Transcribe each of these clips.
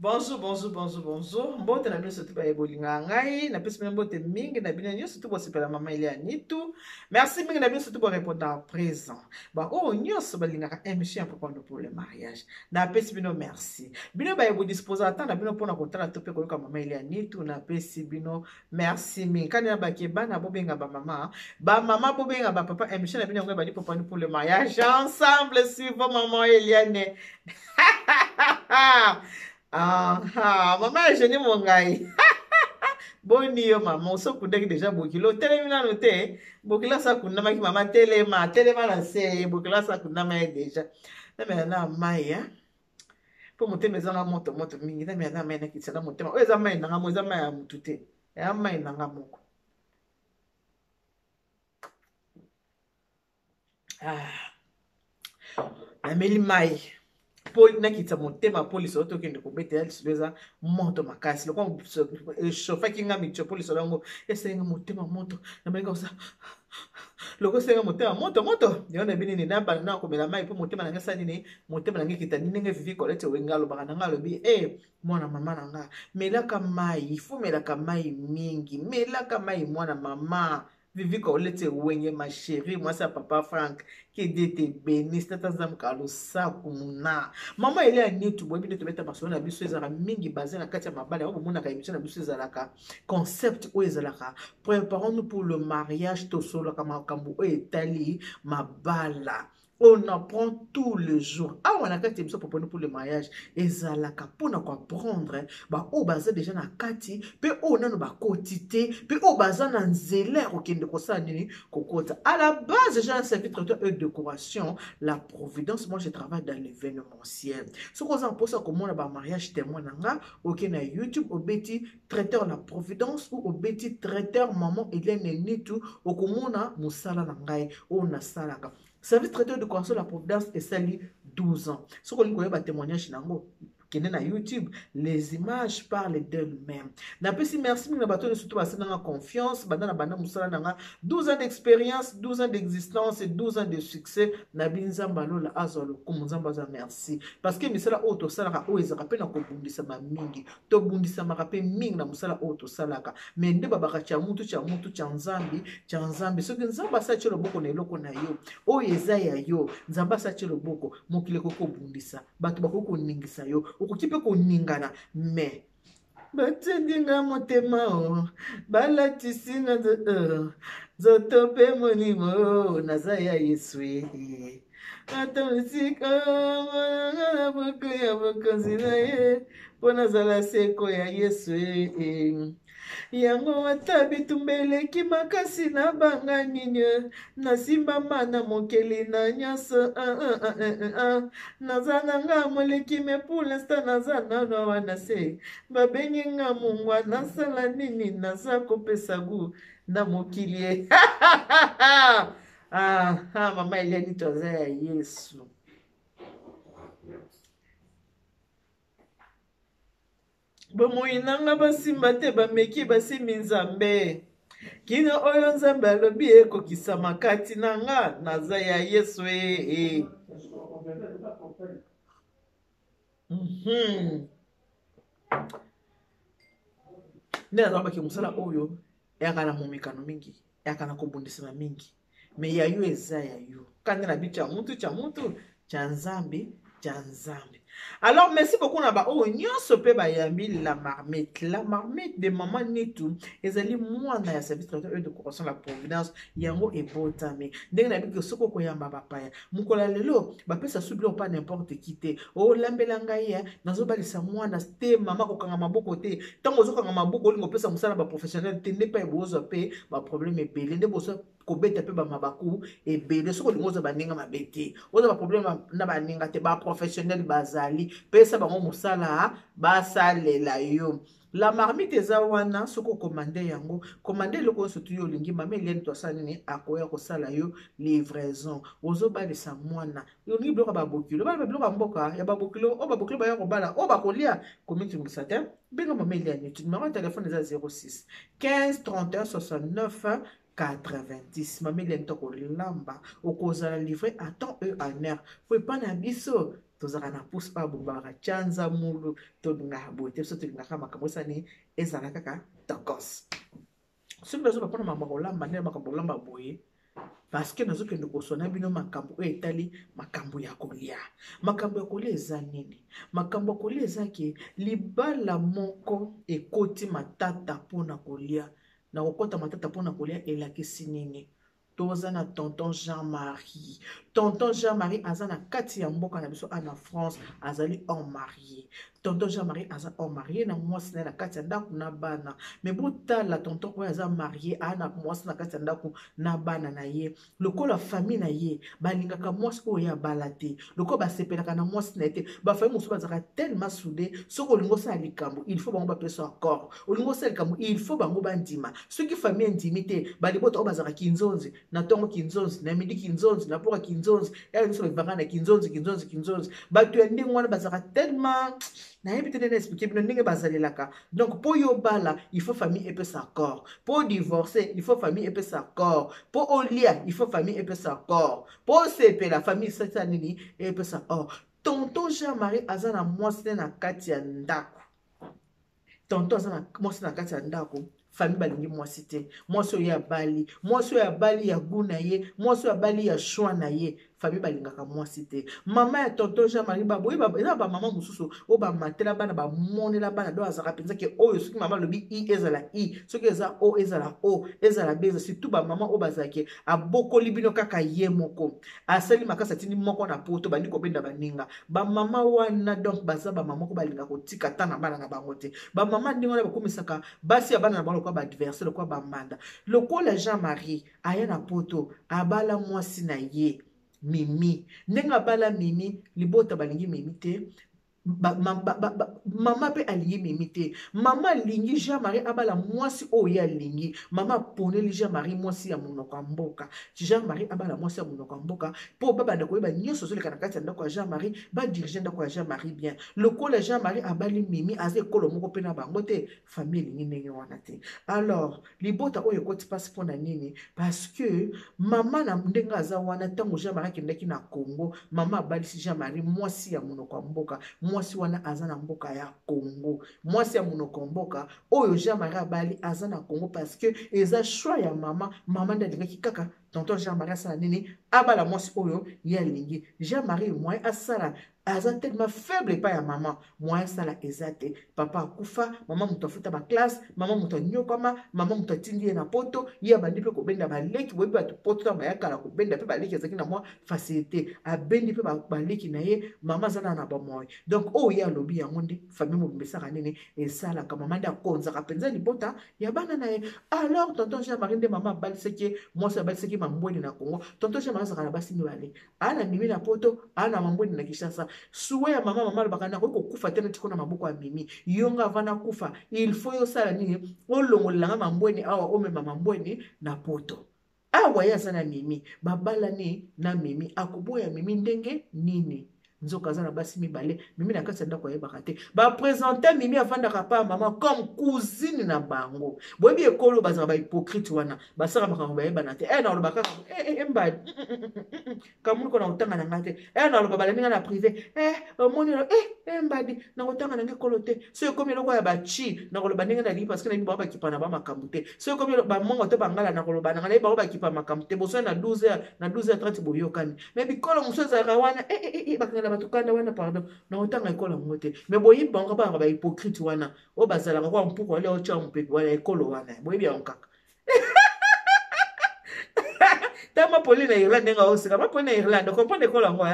Bonjour, bonjour, bonjour, bonjour. Mbote na bino surtout baye bolingaka ngai. Napesi bino mbote mingi na bino nyonso tu bosepela mama Elia Nitu. Merci mingi na bino surtout bo répondre présent. Ba oyo nyonso balingaka émission ya Préparons pour le mariage. Napesi bino merci. Bino baye bo disposer temps na bino pona kotala to pe koyoka mama Elia Nitu. Napesi bino merci mingi. Kani na bake bana bobenga ba mama, ba mama bobenga ba papa émission na bino yango ebandi Préparons pour le mariage. Ensemble suivons maman Eliane. Aha, mama Eugenie Mongai. Boni yo mama, osokundaki deja bokilo, otelemi nanu te. Bokilo asakundamaki mama, telema, telema na se, bokilo asakundama ye deja. Namela na mai ya. Po motema ezanga moto moto mingi, namela na mai nakitisa na motema. Oyo eza mai nanga mo, eza mai ya mutu te. Ya mai nanga moko. Ah. Nameli mai mpo nakitisa motema mpo lisolo tokende kobetela lisolo eza moto makasi lokola echauffaki nga mitio mpo lisolo yango esenga motema moto namalinga kosa loko esenga motema moto moto yango nayebi nini nabanda na komela mai mpo motema na ngai esala nini motema na ngai ekita ndenge Vivi Colette Owenga alobaka na ngai alobi e eh, mwana mama na nga melaka mai fo melaka mai mingi melaka mai mwana mama Vivi Colette Wenge ma chérie mwasi ya papa Frank que Dieu te bénisse tata Nzambe ka losaku muna mama ele ya nitu boyebi nde tobeta masolo na biso ezalaka mingi base na kati ya mabala yango bomonaka émission na biso ezalaka concept oyo ezalaka préparons-nous pour le mariage tosololaka makambo oyo etali mabala. On apprend tous les jours. Awa na kati ya biso Préparons-nous pour le mariage ezalaka mpona koapprendre baoyo baza deja na kati mpe oyo nano bakoti te mpe oyo baza na nzela ya kokende kosala nini kokota. À la base, j'ai un service traiteur et décoration, la Providence. Moi, je travaille dans l'événementiel. Soki oza mposa komona ba mariage témoin na nga, oke na YouTube obeti traiteur la Providence ou obeti traiteur maman Eliane Nitu, okomona mosala na ngai oyo nasalaka. Service traiteur de décoration la Providence esali 12 ans. Soki olingi koyeba témoignage na yango, kende na YouTube, les images parlent d'elles-mêmes. Napesi merci mingi na bato nyonso to basali nanga confiance, banda na banda mosala na nga 12 ans d'expérience, 12 ans d'existence et 12 ans de succès. Na bi Nzambe alola azwa lokumu, Nzambe azwa merci. Parce que misala oyo tosalaka oyo ezalaka pe na kobundisama mingi. Tobundisamaka pe mingi na mosala oyo tosalaka. Mais nde babaka tya mutu, tya mutu, tya Nzambe, tya Nzambe. Soki Nzambe asali tye loboko na eloko na yo, oyo eza ya yo, Nzambe asali tye loboko, mokili ekoki kobundisa, bato bakoki koningisa yo, okoki pe koningana, mais batindi nga motema o, balatisi nga nzoto pe molimo o, naza ya Yesu e. Ata mosika na boko ya bokonzi na ye, mpo nazala seko ya Yesu e. Yango ata bitumba eleki makasi na banga nini, nasimbama na mokeli na nyonso. Naza na nga moleki me pour l'instant naza nano awa na se, babengi nga mongwa nasala nini, naza kopesa gu na mokili e. Ah, ah, mama Eliane to aza ya Yesu. Bomoi na nga basimba te, bameki basimbi Nzambe. Kino oyo Nzambe alobi ekokisama kati na nga, naza ya Yesu e, e. Nde nazalaki mosala oyo eyaka na momekano mingi, eyaka na kobundisama mingi, me ya yo eza ya yo. Kanda na bicho ya mutu, cha mutu, cha Nzambe, cha Nzambe. Alors merci beaucoup na ba oyo nyonso pe bayambi la marmite. La marmite de maman Nitu ezali mwana ya service traiteur et de décoration la Providence yango ebotami. Ndenge na biki soko koyamba bapaya. Mokolo ya lelo bapesa su biloko pa n'importe qui te. Olambela ngai ya nazobalisa mwana te mama kokanga maboko te. Tango ozokanga maboko olingo pesa mosala ba professionnel te nde pa ebozwa pe ba problème ebele nde bozo kobeta pe ba mabaku ebele. Soki olingi ozwa baninga mabe te, ozwa ba problème na baninga te, ba professionnel bazali, pesa bango mosala basalela yo. La marmite eza wana, soki okomande yango, komande eloko nyonso tu yo olingi, mama Eliane to asala nini, akoya kosala yo livraison. Ozobalisa mwana, olingi biloko ya babokilo, bala biloko ya mboka ya babokilo, oyo babokilo baya kobala, oyo bakolia, komitungisa te. Benga mama Eliane, numéro ya téléphone eza 06 15 31 69. 90. Mama Eliane tokolamba, okozala livré à temps et en heure. Po epa na biso tozalaka na pouce oyo abombaka tyanza mulu, tolingaka boye te, biso tolingaka makambo esani ezala kaka tokos. Soki nazoba mpona makambo ya kolamba nde makambo kolamba boye, parce que nazokende koswana bino makambo oyo etali makambo ya kolia. Makambo ya kolia eza nini? Makambo ya kolia eza ke libala moko ekoti matata mpona kolia. Na kokota matata mpona kolia elakisi nini? Toza na tonton Jean-Marie. Tonton Jean-Marie aza na kati ya mboka na biso na France, azali homme marié. Tonton Jean-Marie aza homme marié na mwasi na ye na kati ya ndako na bana. Mais botala tonton oyo aza marié, aza na mwasi na kati ya ndako na bana na ye. Lokola famille na ye balingaka mwasi oyo ye abala te, lokola basepelaka na mwasi na ye te. Ba famille mosusu bazalaka tellement soudé, soki olingi osala likambo, il faut bango bapesa accord. Olingi osala likambo, il faut bango bandima. Soki famille endimi te, balibota oyo bazalaka kinzonzi, na ntongo kinzonzi, na midi kinzonzi, na poka kinzonzi, ya nyonso bavivaka na kinzonzi, kinzonzi, kinzonzi. Bato ya ndenge wana bazalaka tellement, nayebi te ndenge na expliquer bino ndenge bazalelaka. Donc mpo yo obala, il faut famille epesa accord. Mpo odivorce, il faut famille epesa accord. Mpo olia, il faut famille epesa accord. Mpo osepela, famille esala nini? Epesa accord. Tonton Jean-Marie aza na mwasi ne na kati ya ndako. Tonton aza na mwasi na kati ya ndako, famille balingi mwasi te. Mwasi oyo abali, mwasi oyo abali ya goût na ye, mwasi oyo abali ya choix na ye, famille balingaka mwasi te. Mama ya tonton Jean-Marie baboyi, eza ba mama mosusu oyo bamatela bana, bamonela bana, donc azalaka mpenza ke oyo soki mama alobi i ezala i, soki eza o ezala o, ezala b, eza surtout ba mama oyo bazalaki abokoli bino kaka ye moko, asali makasi atindi moko na poto, bandi kobenda baninga. Ba mama wana donc baza ba mama ko balinga kotika ta na bana na bango te. Ba mama ndenge wana bakomisaka basi ya bana na bango lokola ba adversaire, lokola ba mbanda. Lokola Jean-Marie aya na poto, abala mwasi na ye Mimi. Ndenge abala Mimi, libota balingi Mimi te. Mama pe alingi Mimi te. Mama alingi Jean-Marie abala mwasi oyo ye alingi. Mama aponeli Jean-Marie mwasi ya monoko ya mboka. Jean-Marie abala mwasi ya monoko ya mboka po babanda koyeba nyonso ezoleka na kati ya ndako ya Jean-Marie, ba diriger ndako ya Jean-Marie bien. Lokola Jean-Marie abali Mimi, aza ekolo moko pe na bango te, famille elingi ndenge wana te. Alors libota oyo ekoti mpasi mpo na nini? Parce que mama na ndenge aza wana, ntango Jean-Marie akendaki na Congo, mama abalisi Jean-Marie mwasi ya monoko ya mboka. Mwasi wana aza na mboka ya Congo. Mwasi ya monoko ya mboka oyo Jean-Marie abali aza na Congo parce que eza choix ya mama. Mama nde alingaki kaka tonton Jean-Marie asala nini? Abala mwasi oyo ye alingi. Jean-Marie moyen asala, aza tellement faible epai ya mama, moyen asala eza te. Papa akufa, mama moto afuta ba classe, mama moto anyokama, mama moto atindi ye na poto, ye abandi mpe kobenda baleki. Boyebi bato poto ntango bayakala kobenda mpe baleki azalaki na mwa facilité, abendi mpe baleki na ye, mama aza na bomoi. Donc oyo ye alobi yango nde famille mobimba esalaka nini? Esalaka. Mama nde akonzaka mpenza libota ya bana na ye. Alors tonton Jean-Marie nde mama abalisaki ye, mwasi abalisaki mambweni na Congo. Tonton Jean-Marie azalaka na basi mibale, ana Mimi na poto, ana mambweni na Kinshasa. Suwe ya mama, mama alobaka nakoki kokufa te natiko na maboko ya Mimi. Yo nga avant nakufa, il faut yosala nini? Olongolelanga mambweni awa, omema mambweni na poto. Awa ye aza na Mimi, babalani na Mimi, akoboya Mimi ndenge nini? Nzoka aza na basi mibale, Mimi na kati ya ndako ayebaka te. Ba présenter Mimi afandaka pa mama comme cousine na bango. Boyebi ekolo bazala ba hypocrite wana, basala makambo bayebana te. Na loba kaka, mbadi, kamunu ko na kotanga na ngai te. Na loba balandi ngai na privé. Omoni lo, mbadi, na kotanga na ngai ekolo te. So ekomi eloko ya ba chi, na koloba ndenge nalingi parce que nayebi bango bakipa na ba makambo te. So ekomi ba mongo to bangala na koloba na ngai, nayebi bango bakipa makambo te. Bosoni na douze heures, na douze heures trente boyokani. Mais bikolo mosusu ezalaka wana, bakangela bato kanda wana, pardon, na kotanga ekolo yango te. Mais boyebi bango kaka ba hypocrite wana, oyo bazalaka kwa mpuku wale otya mopepe wana ekolo wana, boyebi yango kaka. Tama Pauline na Irlande ndenge aoseka, ma Pauline na Irlande, comprendre ekolo yango,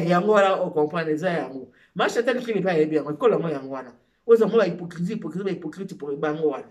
yango wana o comprendre eza yango. Ma Chantal Kili pe ayebi yango, ekolo yango yango wana. Oza mo ba hypocrisie, hypocrisie, ba hypocrite pour bango wana.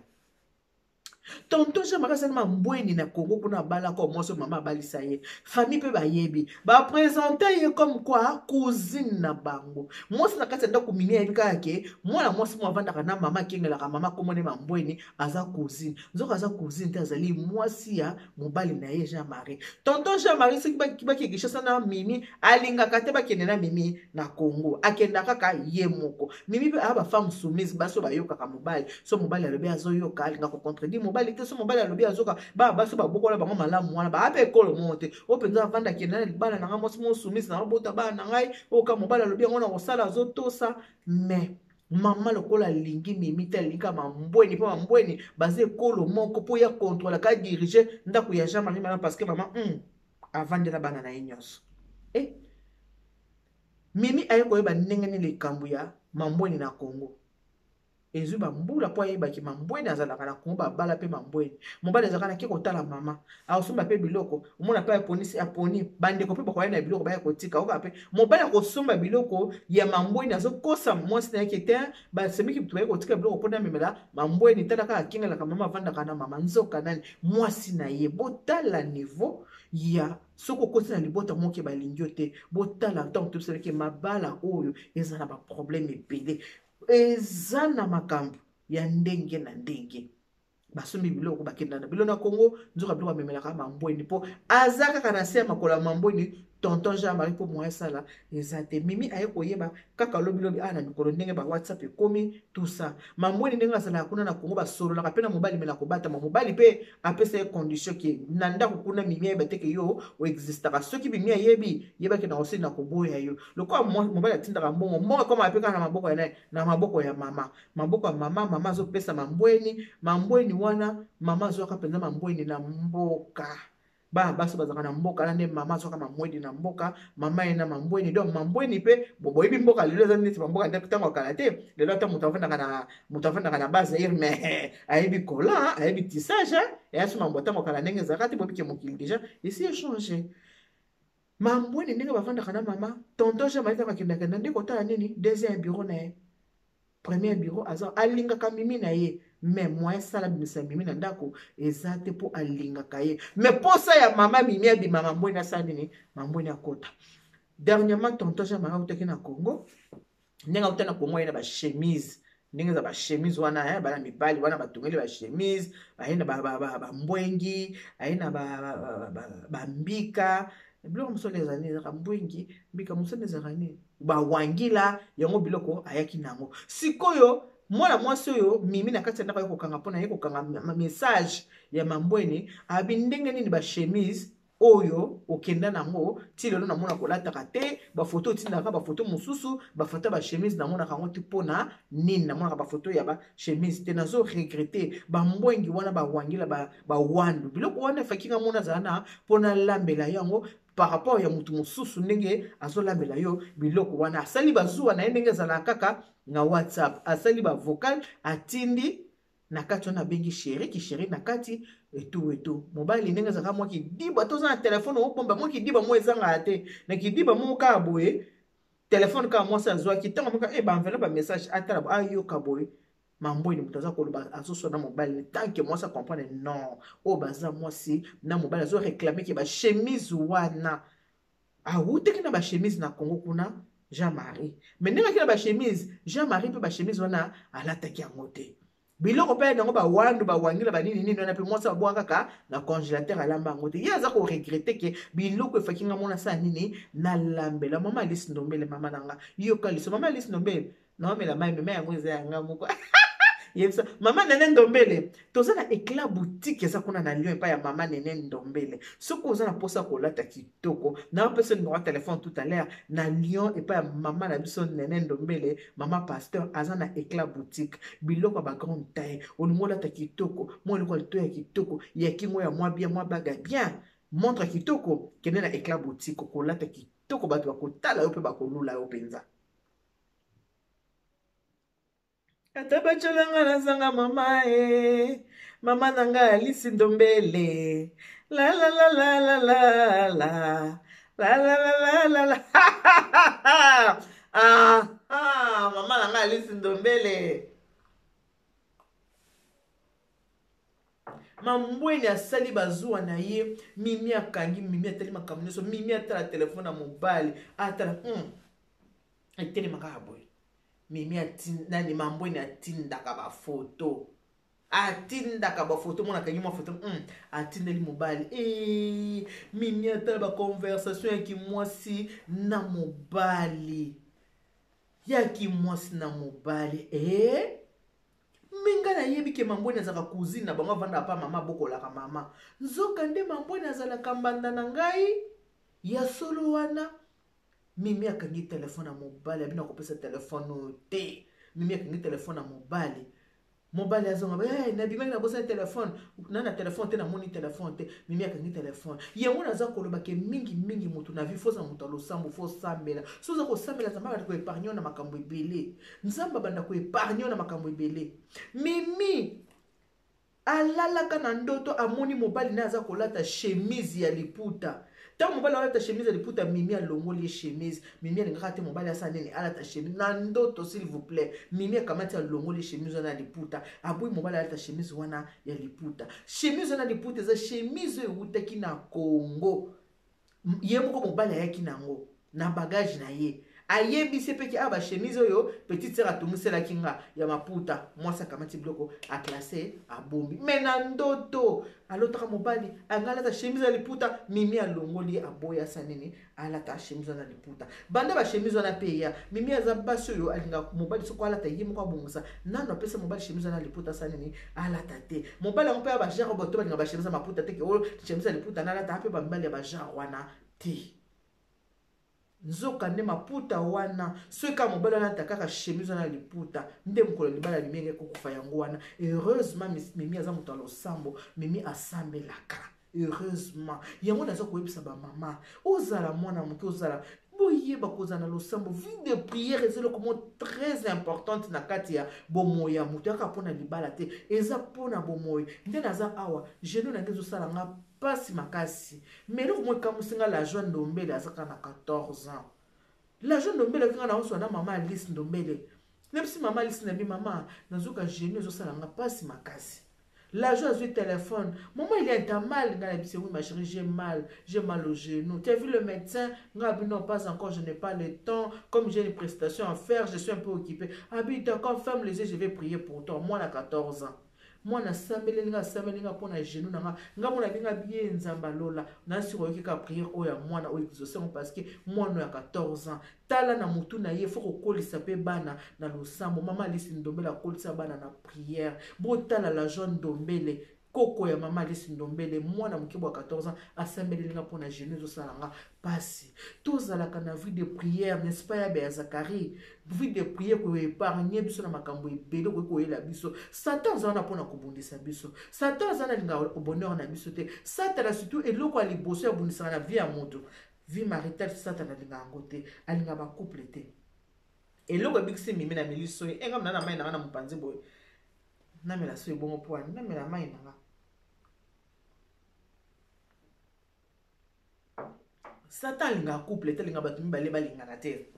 Tonton Jean-Marie asali mambweni na Congo kuna abalaka mwasi oyo mama abalisa ye. Famille pe bayebi. Ba présenter ye comme quoi cousine na bango. Mwasi na kati ya ndako Mimi ayebi kaka ke mwana mwasi mo avandaka na mama, akengelaka mama komone mambweni, aza cousine. Nzoka aza cousine te, azali mwasi ya mobali na ye Jean-Marie. Tonton Jean-Marie soki bakende Kinshasa na Mimi, alingaka te bakende na Mimi na Congo. Akenda kaka ye moko. Mimi pe aba femme soumise, baso bayokaka mobali. So mobali alobi azoyoka, alinga ko contredire mobali. mobali te. So mobali alobi azoka, bana basi babokola bango malamu wana baa mpe ekolo moko te. Oyo mpenza avanda akenda na libala na ngai, mwasi mosumisi na babota bana na ngai, oyo ka mobali alobi yango na kosala, azotosa. Mais mama lokola alingi Mimi te, alingi kaka Mambweni, mpo Mambweni baza ekolo moko, mpo ya kontrolaka, adirige ndako ya Jean Marie malamu, parce que mama avandela bana na ye nyonso. E Mimi aye koyeba ndenge nini likambo ya Mambweni na Congo ezwi bambula, mpo ayebaki Mambweni azalaka na Kongo, babala mpe Mambweni. Mobali azalaka nake kotala mama, akosomba mpe biloko, omona mpe aponisi, aponi bandeko mpe bakoya na biloko, baya kotika. Oka mpe mobali akosomba biloko ya Mambweni, azokosa mwasi na ye ke te, basemiki butu baye kotika biloko mpona amemela Mambweni. Tala kaka akengelaka mama, avandaka na mama, nzoka nani? Mwasi na ye. Botala niveau ya soki okoti na libota moke balingi yo te. Botala ntango tobisalaki mabala oyo eza na baproblème ebele, eza na makambo ya ndenge na ndenge. Basombi biloko, bakenda na bilo na Congo, nzoka biloko amemelaka Mambweni, mpo aza kaka na se ya makolo ya Mambweni, tonton Jean Marie, mpo moya asala eza te. Mimi aye koyeba kaka lobilobi awa na mikolo, ndenge ba WhatsApp ekomi, tout ça. Mambweni ndenge azalaka kuna na Congo, basololaka mpe na mobali, me na kobatama mobali mpe apesa ye condition ke na ndako kuna Mimi ayeba te ke yo oexistaka. Soki Mimi ayebi, yebaki na osili na koboya yo. Lokola mobali atindaka mbongo, mbongo ekoma mpe kaka na maboko ya naye, na maboko ya mama, maboko ya mama. Mama azopesa Mambweni. Mambweni wana, mama azwaka mpenza Mambweni na mboka. Bana basi bazalaka na mboka na nde mama azwaka Mambweni na mboka, mama ye na Mambweni. Donc Mambweni mpe boyebi mboka lelo eza neti bamboka nde ntango ya kala te. Lelo ata moto avandaka na base Zaire, mais ayebi collant, ayebi tissage, eya so mambo ntango kala ndenge ezalaka te. Boyebi ke mokili déjà esi echangé. Mambweni ndenge bavandaka na mama, tonton Jean Marie ntango akendakenda nde kotala nini, deuxième bureau na ye, premier bureau, aza alingaka Mimi na ye, mais moyen sala bimisa Mimi na ndako eza te, mpo alingaka ye. Mais posa ya mama Mimi abima, Mambweni asala nini? Mambweni akota. Dernièrement tonton Jean Marie autaki na Congo. Ndenge auta na Congo, aye na bachemise, ndenge eza bachemise wana, bana mibali wana batongeli bachemise, aye na bambwengi, aye na bambika, biloko mosusu ezala nini, ezalaka mbwengi, mbika mosusu ezalaka nini, bawangila yango, biloko ayaki nango. Sikoyo mwana mwasi oyo Mimi na kati ya ndako aye kokanga, mpona ye kokanga message ya Mambweni, abi ndenge nini bachemise oyo okenda nango ti lelo namona kolataka te? Bafoto otindaka, bafoto mosusu, bafoto ya bachemise namonaka yango te. Mpona nini namonaka bafoto ya bachemise te? Nazo regretter bambwengi wana, bawangila, bawandu, biloko wana efaki nga mona azala na mpo nalambela yango par rapport ya motu mosusu ndenge azolambela yo biloko wana. Asali bazuwa na ye ndenge ezalaka kaka na WhatsApp, asali bavocal, atindi na kati wana, abengi chéri, kichéri na kati etu etu. Mobali ndenge ezalaka mwa kidiba, toza na telefone obomba mwa kidiba mwa ezangaka te na kidiba moko kaka boye, telefone kaka mwasi azwaki ntango moko e baenveloppe ya message, atala, ayoka boye Mambweni moto aza koloba, azoswana mobali. Tant que mwasi acomprendre non, oyo baza mwasi na mobali, azoréclame ke bachemise wana awutaki na bachemise na Congo kuna Jean Marie, mais ndenge aki na bachemise Jean Marie mpe bachemise wana alataki yango te. Biloko mpe yango, bawandu, bawangila, banini nini wana mpe mwasi abwaka kaka na congélateur, alamba yango te. Ye aza koregretter ke biloko efaki nga mona asala nini, nalambela. Mama Alice Ndombele, mama na nga, yoka liso. Mama Alice Ndombele, naomela mai, mema yango eza yanga moko. Yebisa mama Nene Ndombele, toza na Éclat Boutique, eza kuna na Lyon, epai ya mama Nene Ndombele. Soki oza na mposa kolata kitoko, naopesa numéro ya telefone tout à l'heure. Na Lyon, epai ya mama na biso Nene Ndombele, mama pasteur, aza na Éclat Boutique, biloko ya bagrande taille. Olingi olata kitoko, mwa eloko ya lito ya kitoko, ya kingo ya mwa bien, mwa bague ya bien, montre ya kitoko, kende na Éclat Boutique, okolata kitoko, bato bakotala yo mpe bakolula yo mpenza. Ata batyolanga, nazanga mama e, mama na ngai Alisi Ndombele, la la la la la la la la la la la la. Ah, ah, mama na ngai Alisi Ndombele. Mambweni asali bazuwa na ye, Mimi akangi, Mimi atali makambo nyonso, Mimi atala telefone ya mobali, atala etelema kaka boye. Mimi nani, Mambweni atindaka bafoto, atindaka bafoto, mona akangi mwa foto, atindeli mobali e, Mimi atala baconversation ya kimwasi na mobali, ya kimwasi na mobali e. Me ngai nayebi ke Mambweni azalaka cousine na bango, avandaka pa mama, abokolaka mama. Nzoka nde Mambweni azalaka mbanda na ngai ya solo wana. Mimi akangi telefone ya mobali, abino akopesa telefone oyo te. Mimi akangi telefone ya mobali, mobali azonga, hey, nabimaki nabosani telefone na na telefone te, namoni telefone te. Mimi akangi telefone yango. Naza koloba ke mingi mingi motu na vie foza moto ya losambo, fo osambela. So oza kosambela, Nzambe abanda koépargne na makambo ebele, Nzambe abanda koépargne na makambo ebele. Mimi alalaka na ndoto, amoni mobali naye aza kolata chemise ya liputa. Ntango mobali alata chemise ya liputa, Mimi alongoli ye chemise. Mimi alingaka te mobali asala nini, alata chemise na ndoto. S'il vous plaît, Mimi akamati, alongoli chemise wana ya liputa, aboyi mobali alata chemise wana ya liputa. Chemise wana ya liputa eza chemise oyo ewutaki na Congo. Ye moko mobali ayaki nango na bagage na ye. Ayebisi mpe ke a bachemise oyo petite sœur atungiselaki nga ya maputa. Mwasi akamati biloko, aclasse, abombi. Me na ndoto alotaka mobali anga alata chemise ya liputa. Mimi alongoli ye, aboyi asa nini, alata chemise wana liputa. Banda bachemise wana mpe ya Mimi, aza basi oyo alinga mobali soko alata, ye moko abongisa. Nano apesa mobali chemise wana liputa asa nini, alata te. Mobali yango mpe ya bagenre bato balinga bachemise ya maputa te, ke oyo chemise ya liputa nalata mpe bamibali ya bagenre wana te. Nzoka nde maputa wana, soki kaka mobali wana alata kaka chemise wana liputa, nde mokolo libala Mimi enge kokufa. Yango wana, heureusement, Mimi aza moto ya losambo, Mimi asambelaka, heureusement. Yango naza koyebisa bamama, ozala mwana moke, ozala, boyeba kozala na losambo. Vie de prière eza eloko moko très importante na kati ya bomoi ya moto. Yaka mpona libala te, eza mpona bomoi. Nde naza awa, genou na nge ezosala nga mpasi makasi. Mais eloko moko ekamwisi nga, la Joie Ndombele azaka na 14 ans. La Joie Ndombele akinga na oswa na mama Alice Ndombele. Nayebisi mama Alice, nabi mama, nazoka genou ezosala nga mpasi makasi. La Joie azwi téléphone: "Maman, il est mal?" Nga nayebisi: "Oui, ma chérie, j'ai mal, j'ai mal au genou." "Tu as vu le médecin?" Nga abi: "Non, pas encore, je n'ai pas le temps, comme j'ai une prestation à faire, je suis un peu occupé." Abi: "D'accord, ferme les yeux, je vais prier pour toi." Mwana 14 ans, mwana asambeleli nga, asambeli nga mpo na genou na nga. Nga mona binga bie, Nzambe alola, nasi koyoki ka prière oyo ya mwana oyo exaucé, parce que mwana oyo ya 14 ans, tala na motu na ye. Fo kokolisa mpe bana na losambo. Mama Alisi Ndombele akolisa bana na prière. Botala la Jean Ndombele, koko ya mama Alisi Ndombele, mwana moke bwa 14 ans, asambeleli nga mpo na genou ezosala nga mpasi. Tozalaka na vie de prière, n'est-ce pas? Yabe ya Zakari, vie de prière koépargne biso na makambo ebele okoki koyela biso. Satan aza wana mpona kobundisa biso. Satan aza na alingaka bonheur na biso te. Satana, surtout eloko ya liboso abundisaka na vie ya moto, vie maritale. Satana alingaka yango te, alingaka bacouple te. Eloko ebikisi Mimi na meli soyi engam na na mai nanga na mopanzi boye, namela soyi bongo mpo wani namela mai nanga. Satan alingaka couple te, alingaka bato mibale balingana te,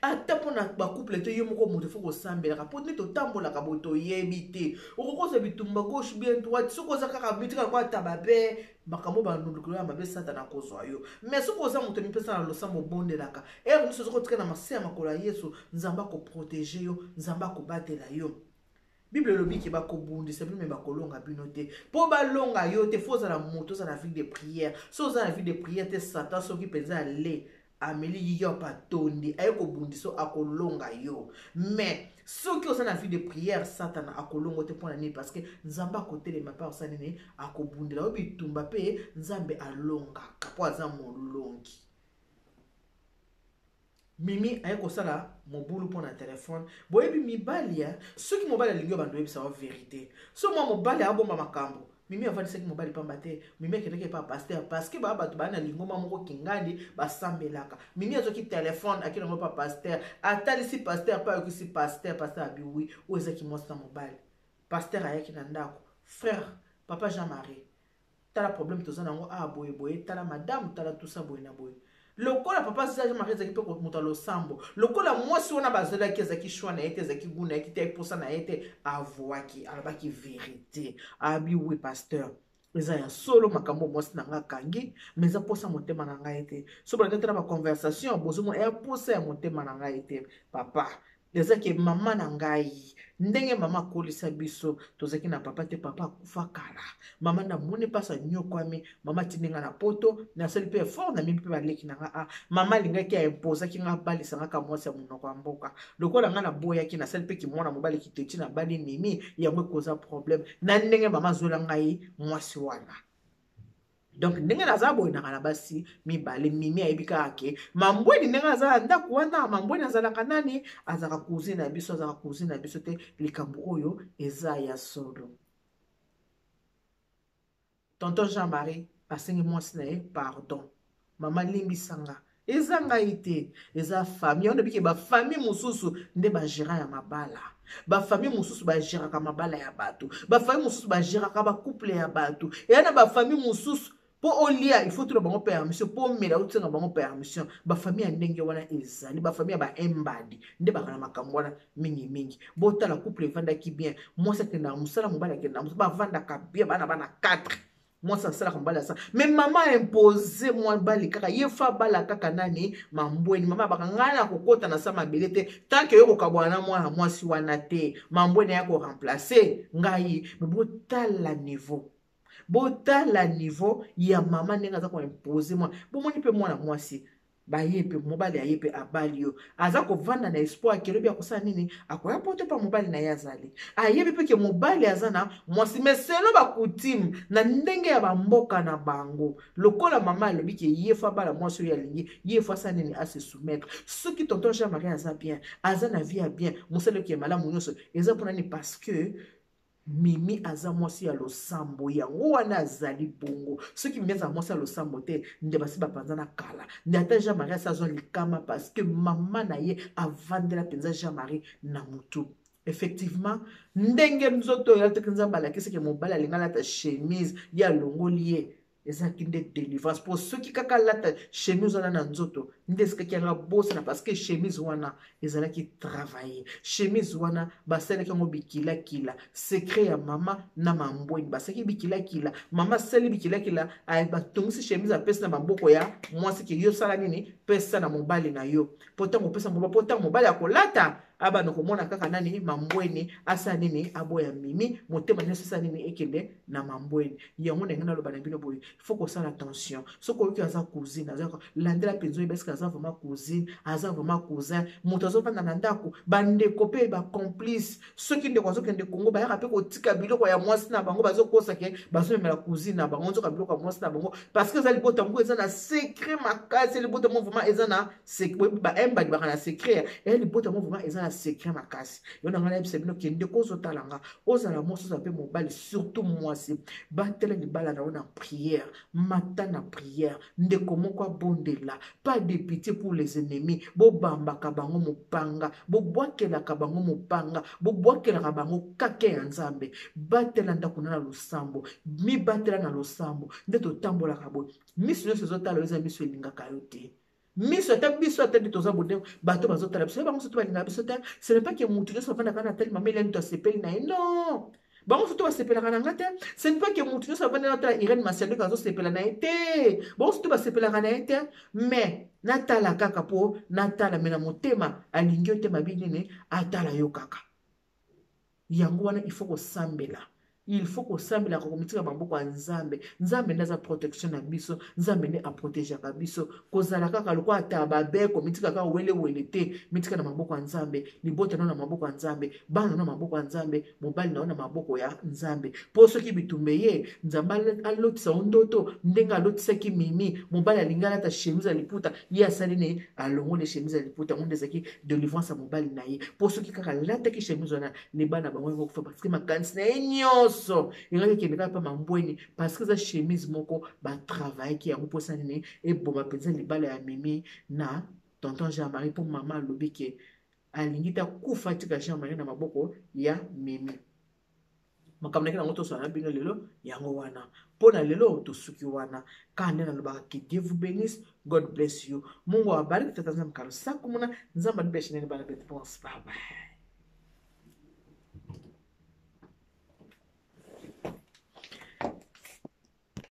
ata mpona bacouple te. Yo moko moto fo kosambelaka, mpo nde totambolaka boye, toyebi te okokozwa bitumba gauche bien droite. Soki oza kaka bitika kwa taba mpe makambo bandundukilo ya mabe, Satana akozwa yo. Mais soki oza moto mipesa na losambo, obondelaka ere nyonso, oza kotika na mase ya makolo ya Yesu, Nzambe akoprotege yo, Nzambe akobatela yo. Bible elobi ke bakobundisa bino, me bakolonga bino te. Mpo balonga yo te, fo ozala moto oza na vie de prière. So oza na vie de prière te, Satan soki mpenza ale ameli yiyop atondi, aye kobundisa, akolonga yo. Mais soki oza na vie de prière, Satana akolonga te. Mpo na nini? Parce que Nzambe akotelema mpe akosala nini? Akobundela yo bitumba, mpe Nzambe alongaka mpo aza molongi. Mimi aye kosala mobulu mpo na telefone. Boyebi mibali ya soki mobali alingi yo, bando oyebisa yo verité. So mwa mobali abomba makambo, Mimi avandisaki mobali pamba te. Mimi akendaki epa pasteur, parce que baa bato baa na lingoma moko kingandi, basambelaka. Mimi azwaki telefone, akende yango epa pasteur, atalisi pasteur mpe ayokisi pasteur. Pasteur abi: "Oui, oyo ezaki mwasi na mobali." Pasteur ayaki na ndako: "Frère, papa Jean Marie, tala problème toza nango awa boye boye, tala madame, tala tusa boye na boye." Lokola papa Jean Marie ezalaki mpe moto ya losambo, lokola mwasi wana bazalaki, ezalaki choix na ye te, ezalaki gu na ye te, posa na ye te, avoaki, alobaki vérité. Abi: "Oui, pasteur, eza ya solo makambo mwasi na ngai akangi, mais eza posa motema na ngai te." So bolandi te na baconversation, bozomona eya posa ya motema na ngai te, papa. Eza ke mama na ngai, ndenge mama akolisa biso, tozalaki na papa te, papa akufa kala. Mama namoni mpasi, anyokwami. Mama atindi nga na poto, nasali mpe effort na mimi mpe baleki na nga. A mama alingaki, aimpozaki nga abalisa nga ka mwasi ya monoko ya mboka. Lokola nga naboyaki, nasali mpe kimwana mobali kiteti, nabali Mimi. Yango ekoza problème na ndenge mama azwela ngai mwasi wana. Donc ndenge naza boye, naka na basi mibale. Mimi ayebi kaka ke Mambweni, ndenge aza na ndako wana, Mambweni azalaka nani? Azalaka cousine na biso. Azalaka cousine na biso te. Likambo oyo eza ya solo. Tonton Jean-Marie asengi mwasi na ye pardon. Mama, limbisanga, eza ngai te, eza famille. Wana bike bafamille mosusu nde bagérant ya mabala, bafamille mosusu bagéraka mabala ya bato, bafamille mosusu bagéraka bacouple ya bato. Eya na bafamille mosusu, mpo olia, il faut tuna bango permission, mpo omela, otinga bango permission. Bafamille ya ndenge wana ezali bafamille ya baembadi nde baka na makambo wana mingimingi. Botala, couple evandaki bien, mwasi akendaka mosala, mobali akendaka mosala, bavandaka bien, bana 4, mwasi asalaka, mobali asala, mais mama impose mobali kaka ye fa abala kaka nani? Mambweni. Mama abaka ngai na kokota na sa mabele te tant que yo kokabwana na mwana mwasi wana te. Mambweni aya koremplace ngai. Me botala niveau, botala niveau ya mama ndenge aza koimpose mwana. Bomoni mpe mwana mwasi baye mpe mobali aye mpe abali yo, aza kovanda na espoir ke lobi akosala nini? Akoya poto mpa mobali na ye. Azali ayebi mpe ke mobali aza na mwasi, mais selon bacoutume na ndenge ya bamboka na bango, lokola mama alobi ke ye fo abala mwasi oyo alingi, ye fo asala nini? Ase soumettre. Soki tonton Jean Marie aza bien, aza na vie ya bien, mosala oke malamu, nyonso eza mpona nini? Parce que Mimi aza mwasi ya losambo, yango wana azali bongo. Soki Mimi azala mwasi ya losambo te, nde basi bapanza na kala, nde ata Jean Marie asi azwa likama, parce que mama na ye avandela mpenza Jean Marie na motu. Effectivement, ndenge nzoto oyo alataki, Nzambe alakisaki mobali alingi alata chemise, ye alongoli ye. Ezalaki nde délivrance, mpo soki kaka alata chemise wana na nzoto, nde esikaki yanga bosana, parce que chemise wana ezalaki travaille. Chemise wana basalaki yango bikilakila, secret ya mama na Mambweni. Basalaki bikilakila, mama asali bikilakila, batongisi chemise, apesi na maboko ya mwasi ke yo sala nini? Pesa na mobali na yo, mpo ntango opesa mobali, mpo ntango mobali akolata, abanda komona kaka nani? Mambweni. Asala nini? Aboya Mimi. Motema nyonso esala nini? Ekende na Mambweni. Yango ndenge naloba na bino boye, faut kosala attention. Soki oyoki aza cousine, aza, landela mpenza, oyeba eske aza vraiment cousine, aza vraiment cousin. Moto azovanda na ndako, bandeko mpe bacomplice. Soki ndeko azokende Kongo, bayaka mpe kotika biloko ya mwasi na bango, bazokosa ke bazomemela cousine na bango, nzoka biloko ya mwasi na bango, parce que eza libota moko eza na secret makasi. Libota moko vraiment eza na baembadi, baka na secret eya. Libota moko vraiment eza na secret makasi. Yo na ngai nayebisa bino, kende kozotala nga, ozala mwasi, ozala mpe mobali, surtout mwasi, batela libala na yo na prière, mata na prière. Ndeko moko abondela, pas de pitié pour les ennemis. Bobambaka bango mopanga, bobwakelaka bango mopanga, bobwakelaka bango kake ya Nzambe. Batela ndako na losambo, mibatela na losambo. Nde totambolaka boye, miso nyonso ezotala yo eza miso elingaka yo te. Miso ata biso, ata nde toza bonde, bato bazotala biso, bango soto balingaka biso te. Ce n'est pas que motu nyonso avandaka na tali mama Eliane to asepeli na ye, non. Bango soto basepelaka na nga te. Ce n'est pas que motu nyonso avandi na tala Irene Masiandeko azosepela na ye te. Bango soto basepelaka na ye te, mais natala kaka mpo natala, me na motema alingi yo te. Mabi nini? Atala yo kaka. Yango wana il faut kosambela, il faut kosambelaka, komitika maboko ya Nzambe. Nzambe nde aza protection na biso, Nzambe nde aprotegeaka biso. Kozala kaka lokola ata babe, komitika kaka welewele te. Mitika na maboko ya Nzambe, libota no na maboko ya Nzambe, bana no na maboko ya Nzambe, mobali na yo na maboko ya Nzambe, mpo soki bitumba ye, Nzambe alotisa yo ndoto ndenge alotisaki Mimi. Mobali alingi alata chemise ya liputa, ye asali ne alongoli chemise ya liputa. Yango nde ezalaki délivrance ya mobali na ye, mpo soki kaka alataki chemise wana, libala na bango yango kufa, parce que makanisi na ye nyonso engaki ekende kaka mpa Mambweni, parce que eza chemise moko batravaillaki yango mposa nini eboma mpenza libala ya Mimi na tonton Jean Marie, mpo mama alobi ke alingi te akufa atika Jean Marie na maboko ya Mimi. Makambo naki nango tosala na bino lelo yango wana. Mpo na lelo tosuki wana kaka nde nalobaka que Dieu vous bénisse, God bless you, Mungu awabariki, tata Nzambe kalosakumuna, Nzambe adubeshinene bana betu bonse. Bye bye.